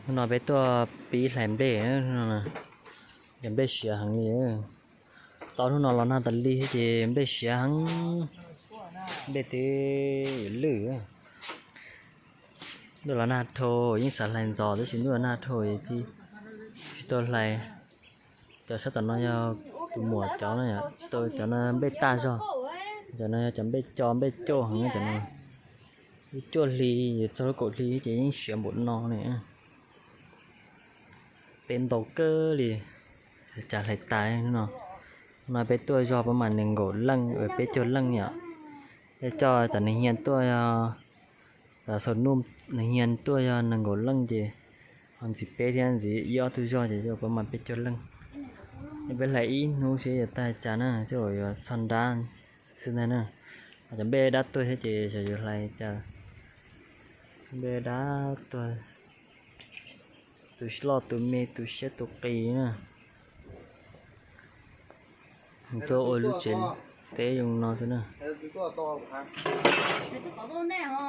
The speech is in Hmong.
Hnub no peb tuaj pib hlais nplej, cov nplej siav heev li. Tau hnub no los nag tas li ces nplej siav heev, nplej twb yuav lwj. Ntuj los nag dhau, yeej xav hlais ntxov tab sis ntuj los nag dhau, tsis tau hlais. Cov sab tom no yog tus muam cov no, tsis tau, cov no nplej tag zog. Cov no yog cov nplej co nplej cauj heev cov no. Lub cuaj hli yuav txog lub kaum hli ces yeej siav npaum no ne. Peb ntau kawg li, cas hlais tas no. No peb tuaj zog pab mas nees nkaum leej, peb caug leej yom. Peb coj cov neeg hia tuaj, cov xaus nuj neeg hia tuaj yog nees nkaum leej ces ho ntxiv peb thiab ntxiv ib ob tug zog ces pab mas peb caug leej. Peb hlais ib hnub seb yuav tag cas na, coj yuav txog nrab xwb ntag na. Cov nplej dab tuag thiab ces xyov yuav hlais cas. Nplej dab tuag, tus loj tus me tus siab tus qis na. Tuaj ua lub tsev teb zoo no xwb na. Tus qhov ntej ho.